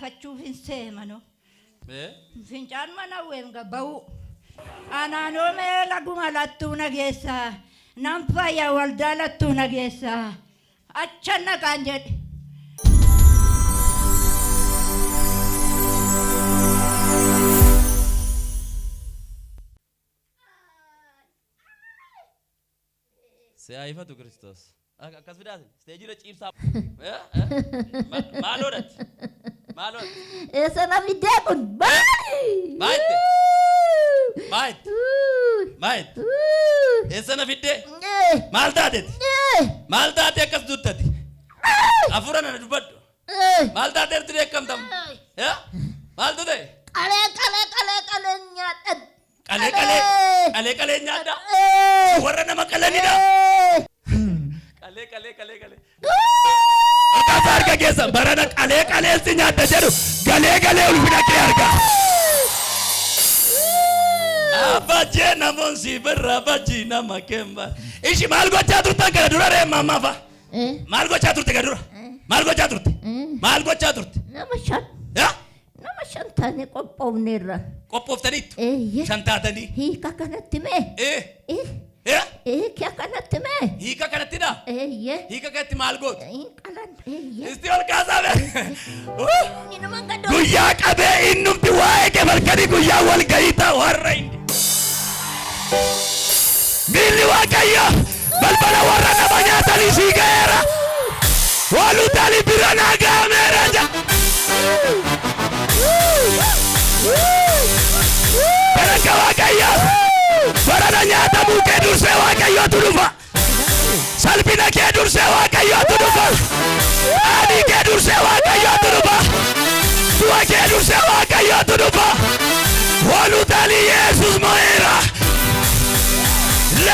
Baafachuuf hin seemano. Fincaan mana weemga ba'u. Anaanoo mee laguma lattuu na geessaa. Nan fayya waldaa lattuu na geessaa. Achan naqaan jedhe. Si haa ifatu Kiristoos. Akkas fidaasin. Isteejii irra ciibsaa. Maal godhatti? Maal godhatti? Eessa na fidee kun? Maali? Maalitti? Maalitti? Maalitti? Eessa na fiddee? Maal taateeti? Maal taatee akkas duttati? Hafuura nana dubbadhu. Maal taateerti dheekkamtam? Maaltu ta'e? Qalee qalee qalee qalee nyaadha. Qalee qalee qalee qalee nyaadha. Warra nama qalanidha. Qalee qalee qalee qalee. Harkaasa harka keessa barana qalee qalee si nyaadha jedhu galee galee ulfina kee arga. Abajee namoon si birra bajii nama kemba. Ishi maal gochaa turtan kana dura reemma ammaa fa'a? Maal gochaa turte kana dura? Maal gochaa turte? Maal gochaa turte? Nama shan. Yaa? Nama shan taanee qophoofneerra. Qophooftaniittu? Eeyyee. Shan taatanii? Hiika kanatti mee? Ee. Ee. Hiika kanatti mee? Hiika kanattidha? Eeyyee. Hiika kanatti maal gootu? Hin qalan. Eeyyee. Isti ol kaasaa bee. Inuma gadoo. Guyyaa qabee innumti waa'ee kee halkanii guyyaa wal ga'ii ta'a warra inni. Miilli Waaqayyo balbala warra nama nyaatanii sii ga'eera. Walutali bira naa ga'ameera jedha. Baraka Waaqayyo barana nyaatamuu kee dursee Waaqayyotu dhufa. Salphina kee dursee Waaqayyotu dhufa. Qaanii kee dursee Waaqayyotu dhufa. Du'a kee dursee Waaqayyotu dhufa. Walutali Yesuus mo'eera. 2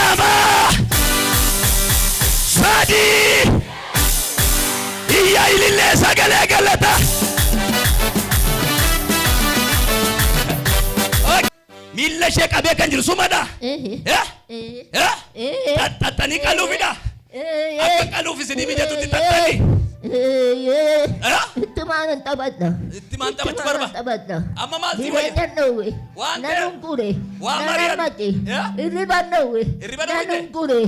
3 iyya ilillee sagalee galata. Miilla ishee qabee kan jiru sumadha. Xaxxanii qaluufidha. Akka qaluuf isinii mijatutti xaxxanii. Ittumaan hin taphadha. Ittumaan taphachuu barbaada. Taphadha. Amma maal si wayya? Jireenya dhowwe. Waan Nan ta'eef. ungure. Waan Nan mari'an. hammate. Eh? Hirriba dhowwe. Hirriba Nan dhowwite? ungure.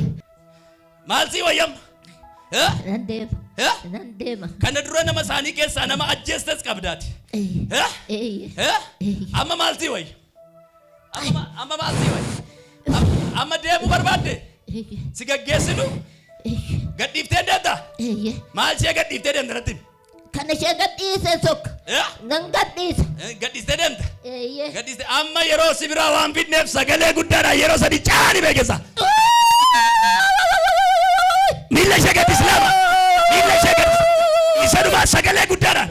Maal si wayyam? Eh? Nan deema. Eh? Nan deema. Kana dura nama isaanii keessaa nama ajjeestes qabdaati. Eh? Eh? Amma maal si wayya? Amma maal si wayya? Amma deemuu barbaadde? Si gaggeessinu? Gadhiiftee deemta? Maal ishee gadhiiftee deemta natti himi? Kan ishee gadhiise tokko. Eh? Nan gadhiisa. Gadhiistee deemta? Gadhiiste amma yeroo si biraa waan fidneef sagalee guddaadhaan yeroo sadi caani beekessa. Miilla ishee gadhiisi lama. Miilla ishee gadhiisi. Isa dhumaa sagalee guddaadhaan.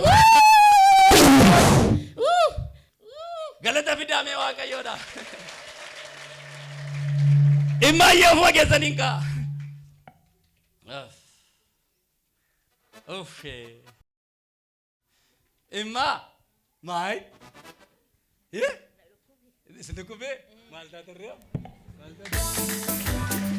Galata fidaamee Waaqayyoodha. Dhimma ofuma keessaniin ka'a. Uffee. Imma maal? Isin dhukkubee maal taaterree? Maal taate?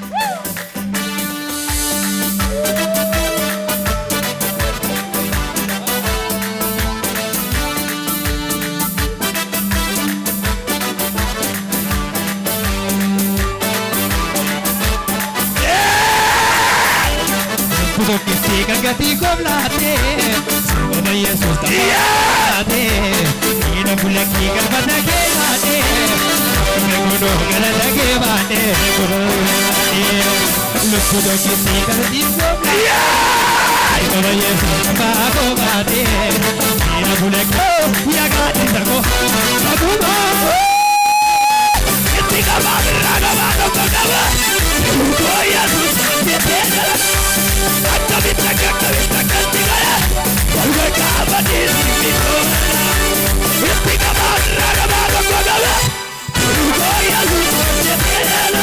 Tokkitti kan gatii koof laatee, sirba Yesuus taphaatee, miila bulakii galfata kee baatee, akkuma godoo galata kee baatee, godoo baatee. Lubbu tokkitti kan gatii koof laatee, sirba Yesuus taphaa koo baatee, miila bulakii yaa gaadhi takoo, takuma. Itti qabaa birraa qabaa tokko qaba. Koo Yesuus jettee jala. Akkamitti akka akkamitti akkatti gala. Walga qaabanii simbirroo. Itti qabaa birraa qabaa tokko qaba. Koo Yesuus jettee jala.